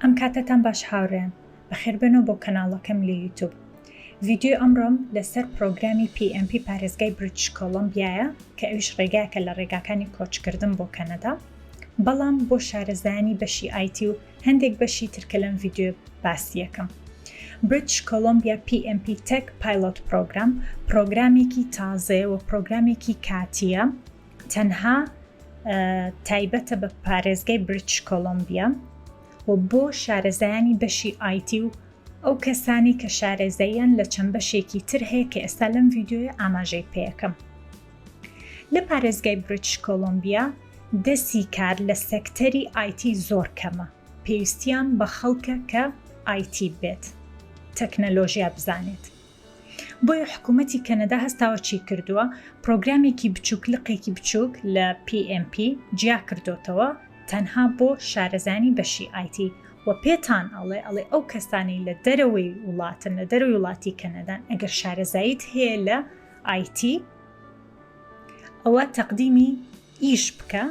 ئەم کاتەتان باش هاوڕێیان، بەخێربێنەوە بۆ کەناڵەکەم لە یوتوب. ڤیدیۆی ئەمڕۆم لەسەر پڕۆگرامی PNP پارێزگای بریتش کۆڵۆمبیایە کە ئەویش ڕێگایەکە لە ڕێگاکانی کۆچکردن بۆ کەنەدا بەڵام بۆ شارەزایانی بەشی IT و هەندێک بەشی تر کە لەم ڤیدیۆ باسی یەکەم. بریتش کۆڵۆمبیا PNP Tech Pilot Program پڕۆگرامێکی تازەیە و پڕۆگرامێکی کاتییە تەنها تایبەتە بە پارێزگای بریتش کۆلۆمبیا و بۆ شارەزایانی بەشی IT و ئەو کەسانی کە شارەزاییان لە چەند بەشێکی تر هەیە کە ئێستا لەم ڤیدیۆیە ئاماژەی پێیەکەم. لە پارێزگای بریتش کۆلۆمبیا دەسی کار لە سێکتەری IT زۆر کەمە، پێویستیان بە خەڵکە کە IT بێت، تەکنەلۆژیا بزانێت. بۆیە حکوومەتی کەنەدا هەستاوە چی کردووە پرۆگرامێکی بچووک لقێکی بچووک لە PNP جیا کردۆتەوە تەنها بۆ شارەزانی بەشی IT و پێتان ئەڵێ ئەڵێ ئەو کەسانەی لە دەرەوەی وڵاتن لە دەرەوەی وڵاتی کەنەدان ئەگەر شارەزاییت هەیە لە IT ئەوە تەقدیمی ئیش بکە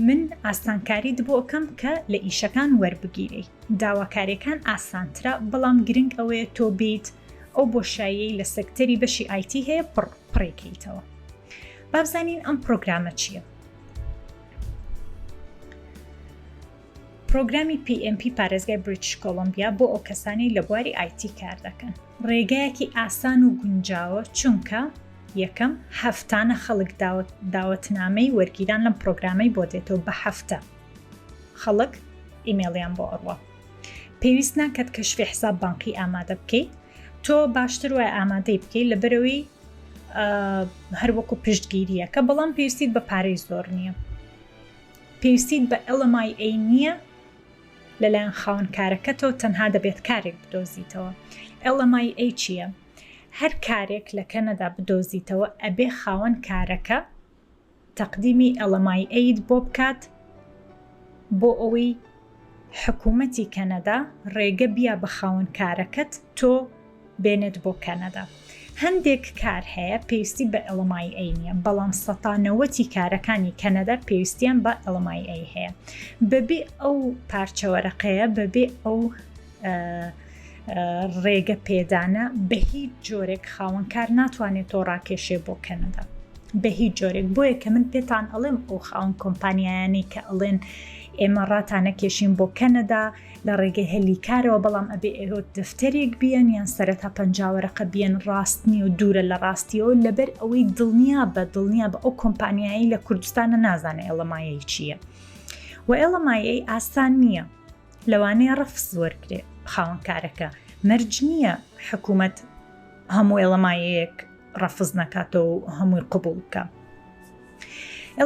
من ئاسانکاریت بۆ ئەکەم کە لە ئیشەکان وەربگیرێی داواکاریەکان ئاسانترە بەڵام گرنگ ئەوەیە تۆ بیت ئەو بۆشاییەی لە سێکتەری بەشی IT هەیە پڕ پڕێکەیتەوە بابزانین ئەم پرۆگرامە چییە؟ پرۆگرامی PNP پارێزگای بریتش کۆلۆمبیا بۆ ئەو کەسانەی لە بواری IT کار دەکەن ڕێگایەکی ئاسان و گونجاوە چونکە یەکەم، هەفتانە خەڵک داوەتنامەی وەرگیران لەم پرۆگرامەی بۆ دێتەوە بە هەفتە خەڵک ئیمێڵیان بۆ ئەڕوا. پێویست ناکات کەشفی حساب بانقی ئامادە بکەیت تۆ باشتر وایە ئامادەی بکەیت لەبەرەوەی هەر وەکو پشتگیریەکە بەڵام پێویستیت بە پارەی زۆر نییە پێویستیت بە LMIA نییە لەلایەن خاوەن کارەکەتەوە تەنها دەبێت کارێک بدۆزیتەوە LMIA چییە؟ هەر کارێک لە کەنەدا بدۆزیتەوە ئەبێ خاوەن کارەکە تەقدیمی LMIA ت بۆ بکات بۆ ئەوەی حکوومەتی کەنەدا ڕێگە بیا بە خاوەن کارەکەت تۆ بێنێت بۆ کەنەدا. هەندێک کار هەیە پێویستی بە LMIA نییە بەڵام سەتا نەوەتی کارەکانی کەنەدا پێویستیان بە LMIA هەیە. بەبێ ئەو پارچە وەرەقەیە بەبێ ئەو ڕێگە پێدانە بە هیچ جۆرێک خاوەنکار ناتوانێت تۆ ڕاکێشێ بۆ کەنەدا بە هیچ جۆرێک بۆیە کە من پێتان ئەڵێم ئەو خاوەن کۆمپانیایانەی کە ئەڵێن ئێمە ڕاتانەکێشین بۆ کەنەدا لە ڕێگەی هەلی کارەوە بەڵام ئەبێ ئێوە دەفتەرێک بیەن یان سەرەتا 50 وەرەقە بیەن ڕاست نیە و دوورە لە ڕاستیەوە لەبەر ئەوەی دڵنیا بە دڵنیا بە ئەو کۆمپانیایی لە کوردستانە نازانێ LMIA چییە و LMIA ئاسان نییە لەوانەیە ڕەفز وەرگرێ خاوەن کارەکە مەرج نییە حکوومەت هەموو LMIA یەک ڕەفز نەکاتەوە و هەمووی قبوڵ بکە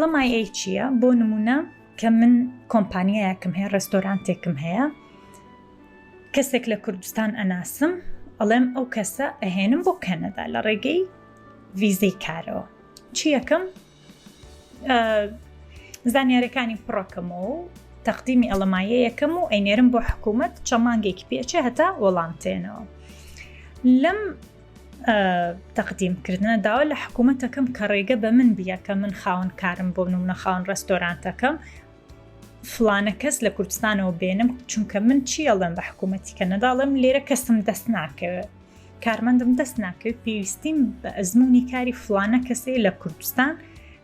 LMIA چییە بۆ نمونە کە من کۆمپانیایەکم هەیە ڕێستۆرانتێکم هەیە کەسێک لە کوردستان ئەناسم ئەڵێم ئەو کەسە ئەهێنم بۆ کەنەدا لە ڕێگەی ڤیزەی کارەوە چیەکەم زانیارەکانی پڕەکەمەوە و تەقدیمی LMIA یەکەم و ئەینێرم بۆ حکوومەت چەند مانگێکی پێچێ هەتا وەڵام تێنەوە لەم تەقدیم کردنە داوا لە حکوومەتەکەم کە ڕێگە بە من بیە کە من خاوەن کارم بۆ نمونە خاوەن ڕێستۆرانتەکەم فلانە کەس لە کوردستانەوە بێنم چونکە من چی ئەڵێم بە حکوومەتی کە نەداڵم لێرە کەسم دەست ناکەوێت کارمەندم دەست ناکەوێت پێویستیم بە ئەزمموی کاری فلانە کەسێ لە کوردستان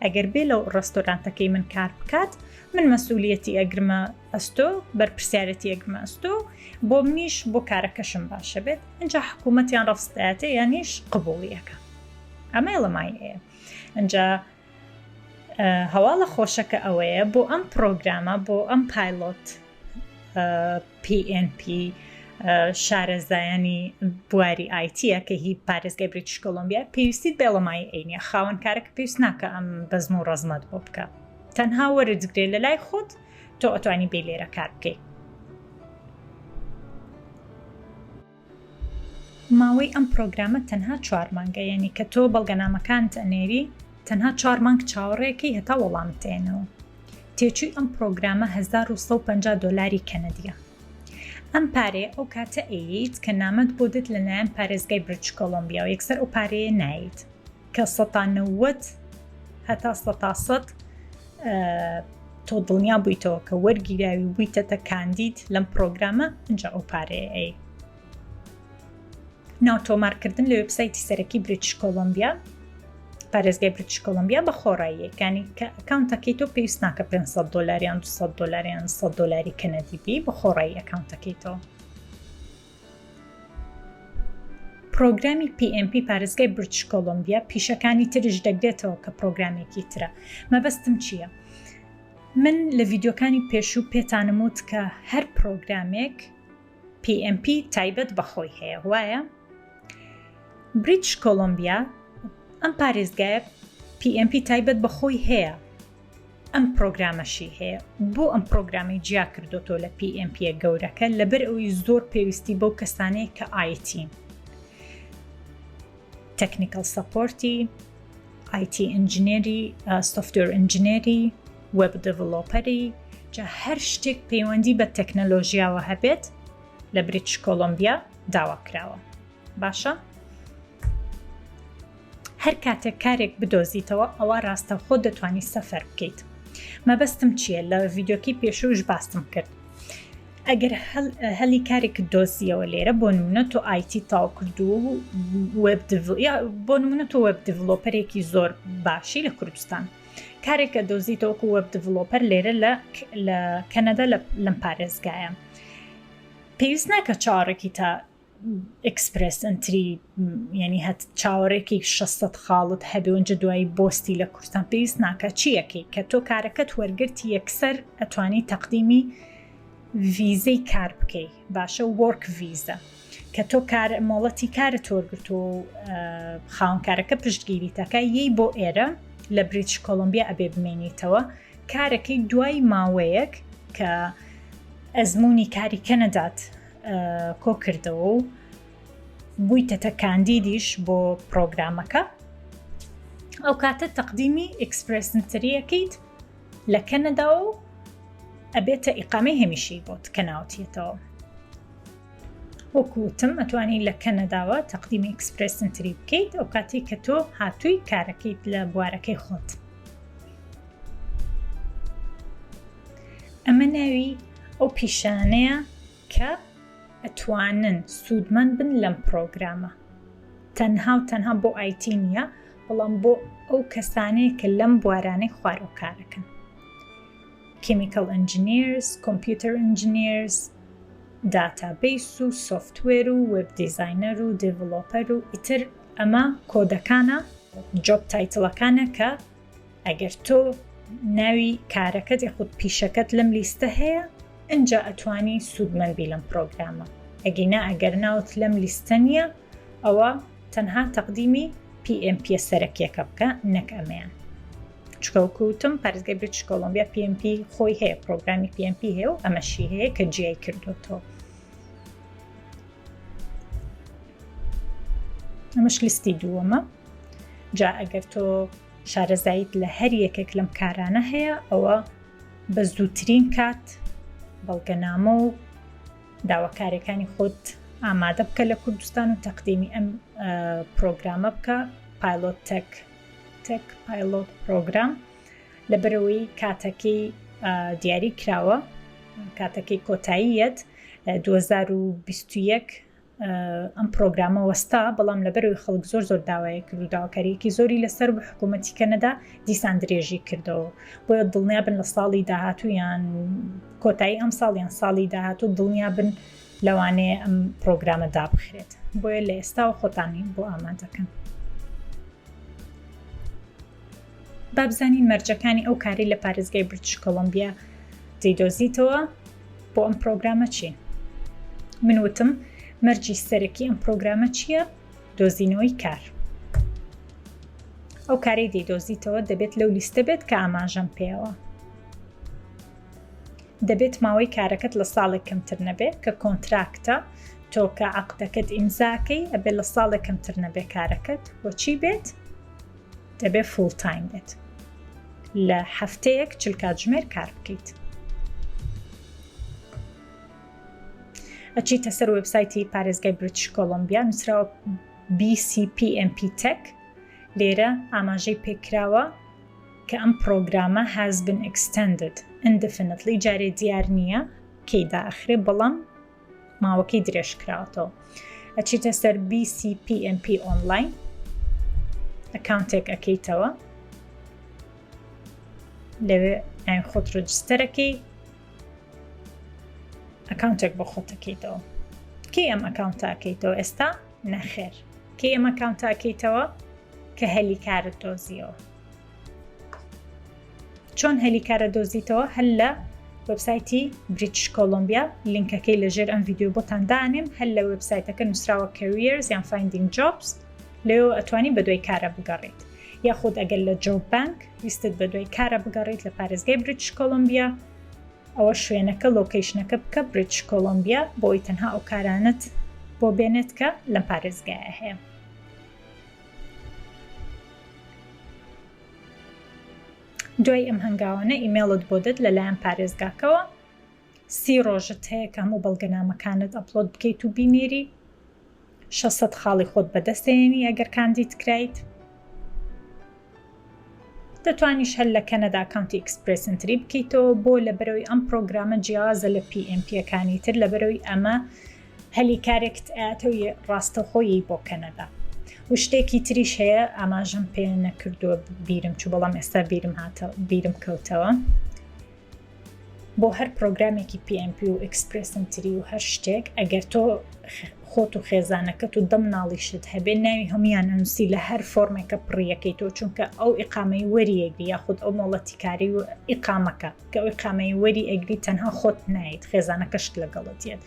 ئەگەر بێ لەو ڕێستۆرانتەکەی من کار بکات من مەسئولیەتی ئەگرمە ئەستۆ بەرپرسیارەتی ئەگرمە ئەستۆ بۆ منیش بۆ کارەکەشم باشە بێت ئینجا حکوومەتیان ڕەفزدایەتێ یانیش قبوڵیەکە ئەمە LMIA ئینجا هەواڵە خۆشەکە ئەوەیە بۆ ئەم پرۆگرامە بۆ ئەم پایلۆت PNP شارەزایانی بواری IT یە کە هی پارێزگای بریتش کۆلۆمبیا پێویستیت بە LMIA نیە خاوەن کارەکە پێویست ناکە ئەم بەزم و ڕەزمەت بۆ بکە تەنها وەرت گرێ لە لای خۆت تۆ ئەتوانی بێ لێرە کار بکەیت. ماوەی ئەم پرۆگرامە تەنها چوار مانگە یانی کە تۆ بەڵگەنامەکانت ئەنێری تەنها چوار مانگ چاوەڕێکەی هەتا وەڵامت دێنەوە. تێچووی ئەم پرۆگرامە 1150 دۆلاری کەنەدیە. ئەم پارەیە ئەو کاتە ئەیەیت کە نامەت بۆ دێت لە لایەن پارێزگای بریتش کۆلۆمبیاوە یەکسەر ئەو پارەیە نایەیت کە سەتا 90 هەتا سەتا 100. تۆ دڵنیا بوویتەوە کە وەرگیراوی بوویتەتە کاندید لەم پرۆگرامە ئینجا ئەو پارەیە ئەی. ناو تۆمارکردن لە وێبسایتی سەرەکی بریتش کۆلۆمبیا پارێزگای بریتش کۆلۆمبیا بە خۆڕاییە کانی کە account ەکەی تۆ پێویست ناکە 500 دلار یان 200 دلار یان 100 دلاری کەنەدی بی بە خۆڕایی account ەکەی تۆ. پرۆگرامی PNP پارێزگای بریتش کۆلۆمبیا پیشەکانی ترش دەگرێتەوە کە پرۆگرامێکی ترە مەبەستم چییە؟ من لە ڤیدیۆکانی پێشوو پێتانم وت کە هەر پرۆگرامێک PNP تایبەت بە خۆی هەیە وایە؟ بریتش کۆلۆمبیا ئەم پارێزگایە PNP تایبەت بە خۆی هەیە ئەم پرۆگرامەشی هەیە بۆ ئەم پرۆگرامی جیا کردۆتەوە لە PNP گەورەکە لەبەر ئەوی زۆر پێویستی بەو کەسانەیە کە IT technical support ی IT engineer ی software engineer ی web developer ی جا هەر شتێک پەیوەندی بە تەکنەلۆژیاوە هەبێت لە بریتش کۆلۆمبیا داوا کراوە باشە هەر کاتێک کارێک بدۆزیتەوە ئەوە ڕاستەوخۆ دەتوانی سەفەر بکەیت مەبەستم چییە لە ڤیددیوکی پێشوش باستم کرد ئەگەر هەلی کارێکت دۆزیەوە لێرە بۆ نمونە تۆ IT تاو کردووە و وێب بۆ نمونە تۆ web developer ێکی زۆر باشی لە کوردستان کارێکە دۆزیتەوەکو web developer لێرە لە لە کەنەدا لەم پارێزگایە پێویست ناکە چاوەڕێکی تا Express Entry یعنی هەت چاوەڕێکی 600 خاڵت هەبێ ئەنجا دوایی بۆستی لە کوردستان پێویست ناکە چیەکەی کە تۆ کارەکەت وەرگرتی یەکسەر ئەتوانی تەقدیمی ڤیزەی کار بکەی باشە work visa کە تۆ کار مۆڵەتی کارت وەرگرتووە و خاوەنکارەکە پشتگیری تەکە یەی بۆ ئێرە لە بریتش کۆلۆمبیا ئەبێ بمێنیتەوە کارەکەی دوای ماوەیەک کە ئەزمموی کاری کەنەدات کۆکردەوە و بوویتەتە کاندیدیش بۆ پرۆگرامەکە ئەو کاتە تەقدیمی Express Entry ەکەیت لە کەنەدا و ئەبێتە ئیقامەی هەمیشەی بۆت کە ناوتیەتەوە وەکو وتم ئەتوانی لە کەنەداوە تەقدیمی Express Entry بکەیت ئەو کاتێک کە تۆ هاتووی کارەکەیت لە بوارەکەی خۆت ئەمە ناوی ئەو پیشانەیە کە ئەتوانن سوودمەند بن لەم پرۆگرامە تەنها و تەنها بۆ IT نییە بەڵام بۆ ئەو کەسانەیە کە لەم بوارانەی خوارەوە کارەکەن chemical engineers، computer engineers، database و software و web designer و developer و ئیتر ئەمە کۆدەکانە job title ەکانە کە ئەگەر تۆ ناوی کارەکەت یاخود پیشەکەت لەم لیستە هەیە ئەجا ئەتوانی سوودمەند بی لەم پرۆگرامە ئەگینا ئەگەر ناوت لەم لیستە نییە ئەوە تەنها تەقدیمی PNP سەرەکیەکە بکە نەک ئەمەیان چونکە وەکو وتم پارێزگای بریتش کۆلۆمبیا PNP خۆی هەیە پرۆگرامی PNP هەیە و ئەمەشی هەیە کە جیای کردوێتەوە ئەمەش لیستی دووەمە جا ئەگەر تۆ شارەزاییت لە هەر یەکێک لەم کارانە هەیە ئەوە بە زووترین کات بەڵگەنامە و داواکاریەکانی خۆت ئامادە بکە لە کوردستان و تەقدیمی ئەم پرۆگرامە بکە Pilot Tech Tech Pilot Program لەبەرەوەی کاتەکەی دیاری کراوە کاتەکەی کۆتاییەت 2021 ئەم پرۆگرامە وەستا، بەڵام لەبەرئەوەی خەڵک زۆر زۆر داوای کرد و داواکارییەکی زۆری لەسەر بوو حکوومەتی کەنەدا دیسان درێژی کردەوە بۆیە دڵنیا بن لە ساڵی داهاتوو یان کۆتایی ئەم ساڵ یان ساڵی داهاتوو دڵنیا بن لەوانەیە ئەم پرۆگرامە دابخرێت بۆیە لە ئێستاوە خۆتانی بۆ ئامادەکەن. با بزانین مەرجەکانی ئەو کارەی لە پارێزگای بریتش کۆلۆمبیا دەیدۆزیتەوە بۆ ئەم پرۆگرامە چین من وتم مەرجی سەرەکی ئەم پرۆگرامە چییە دۆزینەوەی کار ئەو کارەی دەیدۆزیتەوە دەبێت لەو لیستە بێت کە ئاماژەم پێوە دەبێت ماوەی کارەکەت لە ساڵێک کەمتر نەبێت کە contract ە تۆ کە عقدەکەت ئیمزاکەی ئەبێت لە ساڵێک کەمتر نەبێت کارەکەت وەچی بێت دەبێت full time بێت لە هەفتەیەک چل کاتژمێر کار بکەیت ئەچیتە سەر وێبسایتی پارێزگای بریتش کۆلۆمبیا نووسراوە BCPNP Tech لێرە ئاماژەی پێکراوە. کە ئەم پڕۆگرامە has been extended indefinitely جارێ دیار نییە کەی دائەخرێ بەڵام ماوەکەی درێژ کراوەتەوە ئەچیتە سەر BCPNP online ئەکاونتێک ئەکەیتەوە لەوێ ناوی خۆت register ەکەی ئەکاونتێک بۆ خۆت ئەکەیتەوە کەی ئەم ئەکاونتە ئەکەیتەوە ئێستا نەخێر کەی ئەم ئەکاونتە ئەکەیتەوە کە هەلی کارت دۆزیەوە چۆن هەلی کارە دۆزیتەوە هەر لە وبسایتی بریتش کۆلۆمبیا لینکەکەی لەژێر ئەم ڤیدیۆ بۆتان دانێم هەر لە وبسایتەکە نووسراوە careers یان finding jobs لەوێ ئەتوانی بە دوای کارە بگەڕیت یاخود ئەگەر لە Job Bank ویستت بە دوای کارە بگەڕیت لە پارێزگای بریتش کۆلۆمبیا ئەوە شوێنەکە location ەکە بکە بریتش کۆلۆمبیا بۆی تەنها ئەو کارانت بۆ بێنێت کە لەم پارێزگایە هەیە. دوای ئەم هەنگاوانە ئیمێڵت بۆ دێت لەلایەن پارێزگاکەوە سی ڕۆژت هەیە کە هەموو بەڵگەنامەکانت upload بکەیت و بینێری 600 خاڵی خۆت بەدەستێنی ئەگەر کاندید کرایت دەتوانیش هەر لە کەنەدا ئەکاونتی Express Entry بکەیتەوە بۆ لەبەرەوەی ئەم پرۆگرامە جیاوازە لە PNP ەکانی تر لەبەرەوەی ئەمە هەلی کارێکت ئەیاتەوە ڕاستەوخۆ یەی بۆ کەنەدا و شتێکی تریش هەیە ئاماژەم پێ نەکردووە بیرم چوو بەڵام ئێستا بیرم هاتە بیرم کەوتەوە بۆ هەر پرۆگرامێکی PNP و Express Entry و هەر شتێک ئەگەر تۆ خۆت و خێزانەکەت و دە مناڵیشت هەبێ ناوی هەمویان ئەنووسی لە هەر فۆرمێکە پڕیەکەی تۆ چونکە ئەو ئیقامەی وەریەگری یاخود ئەو مۆڵەتی کاری و ئیقامەکە کە ئەو ئیقامەی وەری ئەگری تەنها خۆت نایت خێزانەکەشت لەگەڵت یەت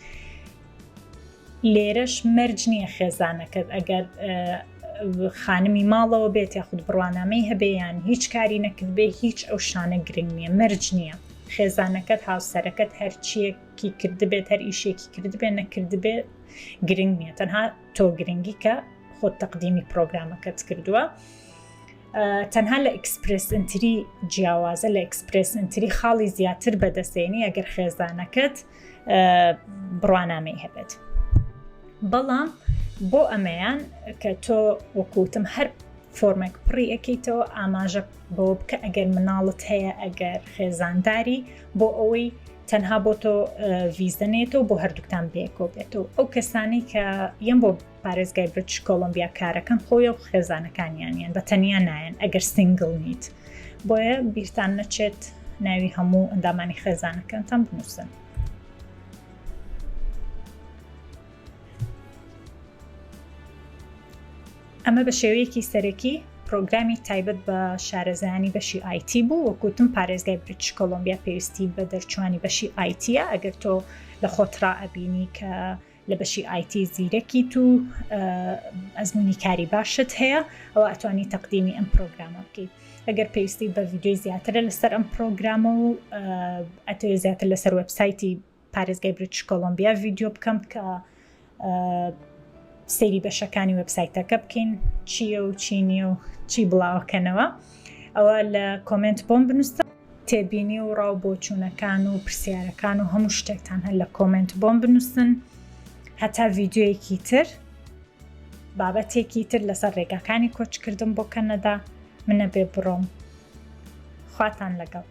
لێرەش مەرج نییە خێزانەکەت ئەگەر خانمی ماڵەوە بێت یاخود بڕوانامەی هەبێ یان هیچ کاری نەکردبێ هیچ ئەو شانە گرنگ نییە مەرج نییە خێزانەکەت هاوسەرەکەت هەرچیەکی کردبێت هەر ئیشێکی کردبێ نەکردبێ گرنگ نییە تەنها تۆ گرنگی کە خۆت تەقدیمی پرۆگرامەکەت کردووە. تەنها لە Express Entry جیاوازە لە Express Entry خاڵی زیاتر بەدەستێنی ئەگەر خێزانەکەت بڕوانامەی هەبێت بەڵام بۆ ئەمەیان کە تۆ وەکوتم هەر فۆرمێک پڕی ئەەکەیتەوە ئاماژە بۆ بکە ئەگەر مناڵت هەیە ئەگەر خێزانداری بۆ ئەوەی تەنها بۆ تۆ ڤیزە نێتەوە بۆ هەردووکتان بێکۆ بێتەوە ئەو کەسانی کە یەم بۆ پارێزگای بریتش کۆلۆمبیا کارەکەن خۆی و خێزانەکانیانیان بە تەنیا نایەن ئەگەر single نیت بۆیە بیرتان نەچێت ناوی هەموو ئەندامانی خێزانەکانتان بنووسن. ئەمە بە شێوەیەکی سەرەکی پرۆگرامی تایبەت بە شارەزایانی بەشی IT بوو وەکوتم پارێزگای بریتش کۆلۆمبیا پێویستی بە دەرچوانی بەشی IT ە ئەگەر تۆ لە خۆترا ئەبینی کە لە بەشی IT زیرەکیت و ئەزمموی کاری باشت هەیە ئەوە ئەتوانی تەقدیمی ئەم پرۆگرامە بکەیت ئەگەر پێویستی بە ڤیددیوی زیاترە لەسەر ئەم پرۆگرامە و ئەتەوێ زیاتر لەسەر وبسایتی پارێزگای بریتش کۆلۆمبیا ڤیددیو بکەم کە سەیری بەشەکانی وبسایتەکە بکەین چییە و چی نییە و چی بڵاوەکەنەوە ئەوە لە comment بۆم بنووسە تێبینی و ڕاو بۆچوونەکان و پرسیارەکان و هەموو شتێکتان هەر لە comment بۆم بنووسن هەتا ڤیددیویەکی تر بابەتێکی تر لەسەر ڕێگاکانی کۆچکردن بۆ کەنەدا منە بێ بڕۆم خواتان لەگەڵ.